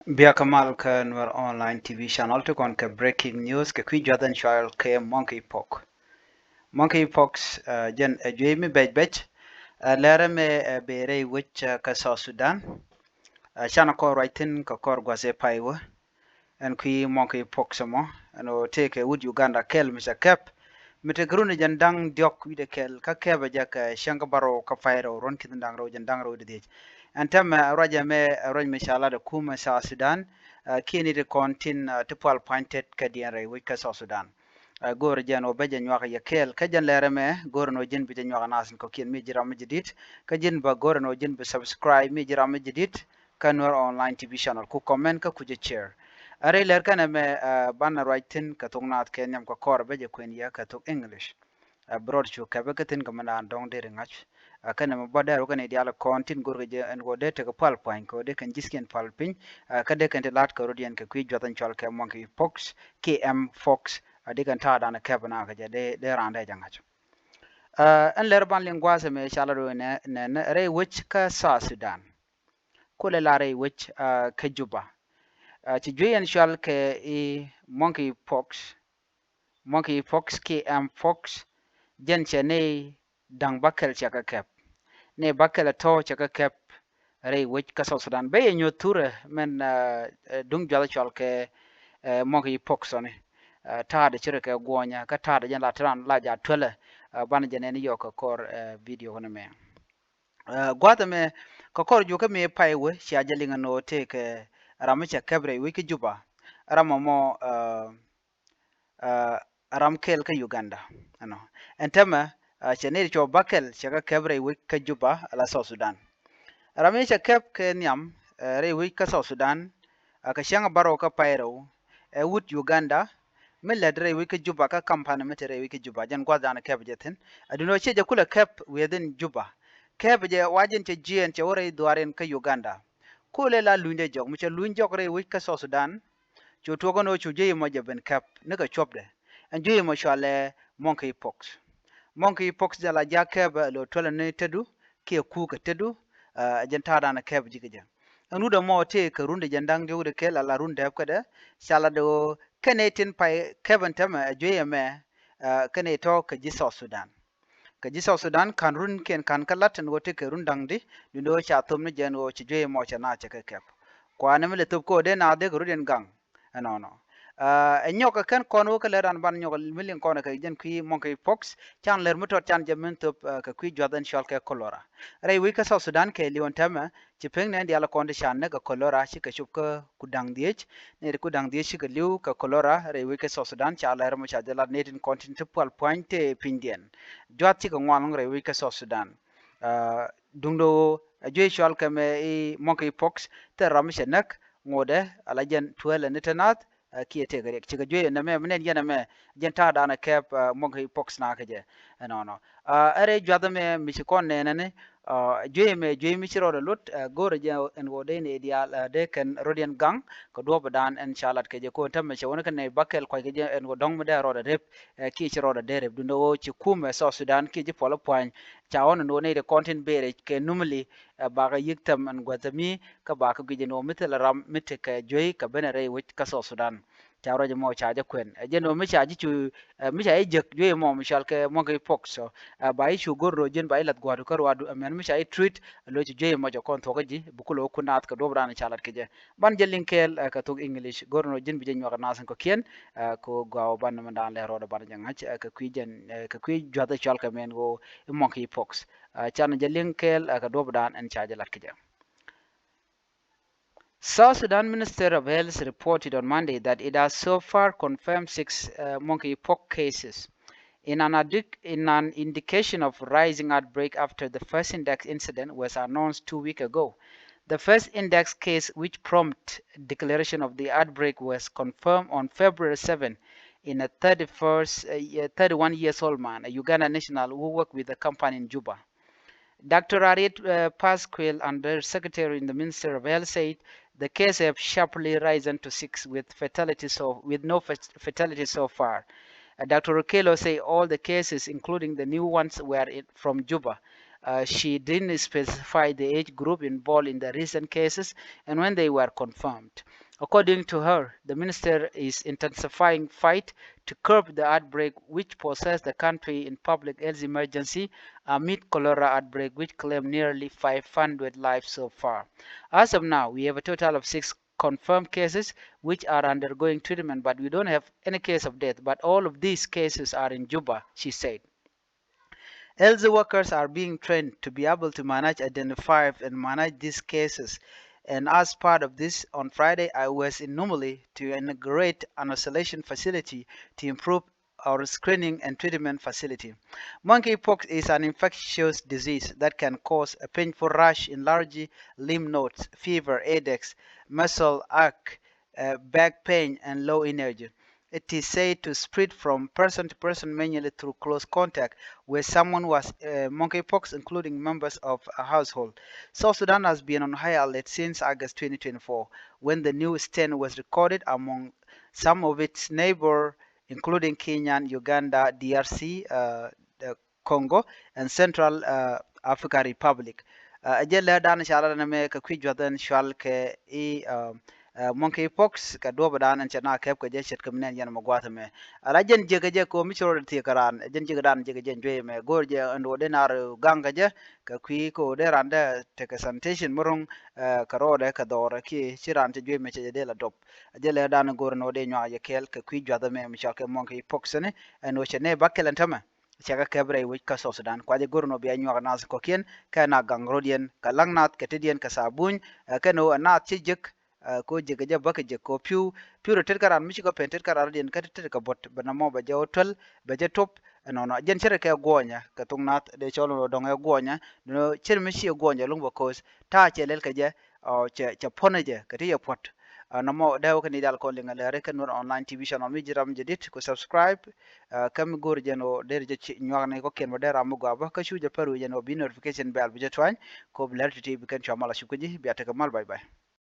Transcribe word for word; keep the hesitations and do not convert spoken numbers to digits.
Bia kä mal kä Nuer Online T V channel ti kɔn kɛ breaking news kɛ kui̱ juath ɛn cual kɛ monkeypox. Monkeypox, uh, jɛn ɛ juey mi bɛc bɛc. Uh, lɛrɛ mɛ, uh, bɛ rɛy wec, uh, kä South Sudan. Uh, canɛ kɔr ruac thin kɛ kɔr gua̱th ɛ pay wä. Ɛn kui̱ monkeypox mɔ ɛn ɣöö tëëkɛ wut Uganda kɛl mi ca kɛp. Mi tekɛ run jɛn da̱ŋ diɔ̱k wi̱cdɛ kɛl kä kɛpɛ jɛ kɛ cäŋ kä bärɔw kä pay rɛw ruɔ̱n ki̱n da̱ŋ rɛw jɛn da̱ŋ rɛw wi̱cdɛ dhiec. Ɛn täämɛ ruacɛ mɛ ruac mi ca lat ɛ kumɛ South Sudan. Kiɛ ni ti kɔn tin ti pual pua̱ny tet kɛ diɛn rɛy wec kä South Sudan. Go̱o̱rɛ jɛn ɣöö bä jɛ nyuak yɛ kɛɛl kä jɛn lɛrɛ mɛ go̱o̱rɛ ni ɣöö ji̱n bi jɛ nyuak ɛ nath in kɔ̱kiɛn mi ji̱ ram mi ji̱ di̱t. Kä ji̱n bä go̱o̱rɛ ni ɣöö ji̱n bi subscribe mi ji̱ ram mi ji̱ di̱t kä Nuer Online T V channel ku comment kä ku jɛ share. Ɛ rɛy lɛr kɛnɛ mɛ banɛ ruac thi̱n kɛ thok naath kɛ nhiam kɛ kɔr bä jɛ kuɛn yɛ kɛ thok English. Ɛ bi rɔɔd cu kɛpɛ kä thi̱n kɛ mɛ naan dɔ̱ŋ deri ŋa̱c. Ɛ kɛnɛ mɛ bä dɛr wä kɛnɛ diaal kɔn tin go̱rkɛ jɛ ɛn ɣöö dee tekɛ pal pua̱ny kɛ ɣöö dee kɛn ji̱thkiɛn pal piny. Ɛ kä dee kɛn ti la̱t kɛ rot yɛn kɛ kui̱ juath ɛn cɔal kɛ monkeypox kiɛ mpox. Ɛ dee kɛn ta̱a̱ danɛ kɛpɛ na kɛ jɛ dee raan dee jɛ ŋa̱c. Ɛn lɛr ban liŋ gua̱a̱th ɛmɛ ca lat wee nɛ nɛ rɛy wec kä South Sudan. Kulɛ la rɛy wec kä Juba. Ci juey ɛn cual kɛ i̱ monkeypox, monkeypox kiɛ mpox. Jɛn cɛ ni da̱ŋ bäkɛl cɛ kɛ kɛp. Ni bäkɛl ɛ tɔ̱ cɛ kɛ kɛp rɛy wec kä South Sudan. Bɛ yɛ nyuɔ̱th thurɛ mɛn duŋ juath cual kɛ monkeypox ɔni. Ta̱a̱dɛ ci rɛ kɛ guɔ̱nyä kä ta̱a̱dɛ jɛn la ti ran la jaat tuälɛ. Banɛ jɛ nɛn yɔk kɛ kɔr video kɔni mɛ. Gua̱a̱th ɛmɛ kɛ kɔr jukä mi pay wee cia jɛ liŋ ɛn ɣöö tëëkɛ ram mi cɛ kɛp rɛy wec kä Juba. Ram ɛmɔ ram kɛl kä Uganda. Ɛnɔ ɛn täämɛ cɛ nɛy ti cɔw bäkɛl cɛ kɛ kɛp rɛy wec kä Juba ala South Sudan. Ram mi cɛ kɛp kɛ nhiam rɛy wec kä South Sudan kɛ cäŋ bärɔw kä pay rɛw ɛ wut Uganda mi lät rɛy wec kä Juba kä kampani mi te rɛy wec kä Juba. Jɛn gua̱thdan kɛp jɛ thi̱n. Ɛ duundɛ ɣöö ciɛ jɛ kulɛ kɛp within Juba. Kɛp jɛ wa jɛn cɛ jiɛɛn cɛ wä rɛy dhuaar in kä Uganda. Kulɛ la lunydɛ jɔk mi cɛ luny jɔk rɛy wec kä South Sudan. Cu tuɔk ɛn ɣöö cu juey ɛmɔ jɛ ben kɛp nikɛ cuɔpdɛ. Ɛn juey ɛmɔ cualɛ monkeypox. Monkeypox jɛ la jia̱ kɛpɛ lo̱ tuälɛ ni tetdu kiɛ kuukɛ tetdu. Ɛ jɛn ta̱a̱dan kɛp ji̱ kɛ jɛ. Ɛn wut ɛmɔ tëëkɛ rundɛ jɛn da̱ŋ diɔ̱k di kɛl ala run dääp kädɛ. Ca lat ɣöö kɛnɛ tin pay kɛp ɛn täämɛ ɛ juey ɛmɛ kɛnɛ tɔ̱ kɛ ji̱ South Sudan. Kɛ ji̱ South Sudan ka̱n runkiɛn ka̱n kä lat ɛn ɣöö tëëkɛ run da̱ŋ di duundɛ ɣöö ca thop ni jɛ ɛn ɣöö ci juey ɛmɔ cɛ naath cɛ kɛ kɛp. Kuanɛ mi lɛ thop kä ɣöö dee naath dee kɛ rut yɛn gaŋ. Ɛnɔnɔ. Ɛ nyɔk kɛ kɛn kɔn wä kä lɛr an ban nyɔk mi liŋ kɔn kɛ jɛn kui̱ monkeypox. Can lɛr mi tɔt can jɛ min thop kɛ kui̱ juath ɛn cɔal kɛ cholera. Rɛy wec kä South Sudan kɛɛliw ɛn täämɛ ci pek nɛn diaal kɔn ti can näk kɛ cholera cikɛ cop kä ku da̱ŋ dhiec. Nɛy ti ku da̱ŋ dhiec cikɛ li̱w kɛ cholera rɛy wec kä South Sudan ca lɛr mɔ ca jɛ lat nɛy tin kɔn tin ti pual pua̱ny te pinydiɛn. Juath cikɛ ŋuan lɔŋ rɛy wec kä South Sudan. Duŋdɛ ɣöö ɛ juey cɔal kɛ mɛ i̱ monkeypox thil ram mi cɛ näk ŋotdɛ ala jɛn tuäälɛ ni te naath. Kiɛ tëëkɛ riɛk cikɛ juey ɛn ɛmɛ mi nɛn yɛn ɛmɛ jɛn ta̱a̱dan ɛ kɛp monkeypox na kɛ jɛ. Ɛnɔnɔ ɛ rɛy juath ɛmɛ mi ci kɔn nɛɛnɛ ni juey ɛmɛ juey mi ci rɔɔdɛ lot. Go̱o̱rɛ jɛ ɛn ɣöö dee ni diaal dee kɛn rot yɛn gaŋ kɛ duɔ̱ɔ̱pdan ɛn ca lat kɛ jɛ ko̱n täämɛ cɛ wä ni kɛn nɛy bäkɛl kuac kɛ jɛ ɛn ɣöö dɔ̱ŋ mi dee rɔɔdɛ rep. Kiɛ ci rɔɔdɛ dee rep duundɛ ɣöö ci kumɛ South Sudan kiɛ ji̱ puɔl pua̱ny. Ca ɣɔn ɛn ɣöö nɛy ti kɔn tin bëë rɛc kɛ numli. Ɛ bakɛ yi̱k thɛm ɛn gua̱th ɛmi kä bakɛ guic ɛn ɣöö mi thilɛ ram mi tekɛ juey kɛ benɛ rɛy wec kä South Sudan. Ca ruac ɛmɔ ca jɛ kuɛn ɛ jɛn ɣöö mi ca ji̱ cu ɛ mi ca ji̱ jek juey ɛmɔ mi cɔal kɛ monkeypox. Ɛ ba ji̱ cu go̱r ro̱o̱ ji̱n ba ji̱ lath gua̱a̱du kä ruaadu ɛ mɛn mi ca ji̱ treat ɛ lo̱c juey ɛmɔ jɛ kɔn thuɔ̱kä ji̱ bi kulɛ wä kun naath kɛ duɔ̱ɔ̱p raan ca lat kɛ jɛ. Ban jɛ liŋ kɛɛl ɛ kɛ thok English go̱r ro̱o̱ ji̱n bi jɛ nyuak ɛ naath in kɔ̱kiɛn. Ɛ kɛ ɣöö gɔaa wä banɛ mɛn daan lɛ rɔɔdɛ banɛ jɛ ŋa̱c ɛ kɛ kui̱ jɛn ɛ kɛ kui̱ juath ɛ cɔal kɛ mɛn ɣöö i̱ monkeypox. Ɛ canɛ jɛ liŋ kɛɛl ɛ kɛ duɔ̱ɔ̱pdan ɛn ca jɛ lat kɛ jɛ. South Sudan Minister of Health reported on Monday that it has so far confirmed six uh, monkeypox cases. In an, addic- in an indication of rising outbreak after the first index incident was announced two weeks ago, the first index case, which prompted declaration of the outbreak, was confirmed on February seven in a thirty-first, uh, thirty-one years old man, a Uganda national who worked with the company in Juba. Doctor Harriet uh, Pasquale, Undersecretary in the Ministry of Health, said the cases have sharply risen to six, with fatalities so with no fat- fatalities so far. Uh, Doctor Okello said all the cases, including the new ones, were in, from Juba. Uh, she didn't specify the age group involved in the recent cases and when they were confirmed. According to her, the minister is intensifying fight to curb the outbreak which possessed the country in public health emergency amid cholera outbreak which claimed nearly five hundred lives so far. As of now, we have a total of six confirmed cases which are undergoing treatment, but we don't have any case of death. But all of these cases are in Juba, she said. Health workers are being trained to be able to manage, identify, and manage these cases. And as part of this, on Friday, I was in Nimule to inaugurate an isolation facility to improve our screening and treatment facility. Monkeypox is an infectious disease that can cause a painful rash, enlarged lymph nodes, fever, headaches, muscle ache, uh, back pain, and low energy. It is said to spread from person to person, mainly through close contact with someone who has uh, monkeypox, including members of a household. South Sudan has been on high alert since August twenty twenty-four, when the new strain was recorded among some of its neighbor, including Kenya, Uganda, D R C, uh, the Congo, and Central uh, African Republic. Uh, ɛ jɛ lɛ dan ca lat ɛn mɛ kɛ kui̱ juath ɛn cual kɛ i̱ uh, uh, monkeypox kɛ duɔpɛ dan ɛn cɛ na kɛp kɛ jɛ ce̱tkɛ mi nɛn yɛn mɛ gua̱a̱th ɛmɛ. Ala jɛn jiäkä jɛ kɛ ɣöö mi ci rɔɔdɛ thiëëk kɛ raan, jɛn jiäkä dan jiäkä jɛ juey ɛmɛ go̱o̱r jɛ ɛn ɣöö dee na rɛ gaŋ kɛ jɛ kɛ kui̱ kɛ ɣöö dee raan dee tekɛ sanitation mi ro̱ŋ uh, kɛ rɔɔdɛ kɛ dhɔrɛ kiɛ ci raan cɛ juey ɛmɛ cɛ jɛ dee la dɔp. Ɛ jɛ lɛ dan go̱o̱r ɛn ɣöö dee nyuak jɛ kɛɛl kɛ kui̱ jua̱th ɛmɛ mi cɔal kɛ monkeypox ɛn ɣöö cɛ nɛ bä kɛl ɛn tämɛ. Cɛ kɛ kɛp rɛy wec kä South Sudan. Kua jɛ go̱r nɔ bia nyuak nath kɔ̱kiɛn kɛ na gaŋ rɔ̱diɛn kɛ laŋ nath kɛ tetdiɛn kɛ thabuny, ɛ kɛn ɣöö ɛ nath ci jek, ɛ kɛ ɣöö jek kɛ jɛ bäkɛ jek kɛ ɣöö pi̱w, pi̱w rɔ tet kä ran mi ci kɛ pen tet kä ran rɔ̱diɛn kä tet tet kɛ buɔ̱t bɛ nɔmɔ bɛ jɛ ɣöö tuäl bɛ jɛ top. Ɛnɔnɔ jɛn ce̱tkɛ kɛ guɔ̱ɔ̱nyä kɛ thok nath dee cɔl nɔ dɔ̱ŋ ɛ guɔ̱ɔ̱nyä. Nɔ ce̱t mi ci ɛ guɔ̱ɔ̱nyä lo̱ŋ bɛ ko̱o̱th ta̱a̱ cɛ lɛl kɛ jɛ, ɔ cɛ cɛ puɔ̱nɛ jɛ kɛ ti yɛ puɔ̱t. Ɛ nɔmɔ dee wä kɛ ni dial kɔn liŋ ɛ lɛri kɛ Nuer Online T V channel mi ji̱ ram jɛ dit ku subscribe. Ɛ kɛ mi go̱o̱r jɛn ɣöö der jɛ ci nyuakni kɔ̱kiɛn bä der ram mi gɔaa bä kä cu jɛ pär wi̱c jɛn ɣöö bi notification bell bi jɛ tuany. Kop lɛr ti̱ti̱ bi kɛn cua mal a cuk kä ji̱ bia tekɛ mal, bye bye.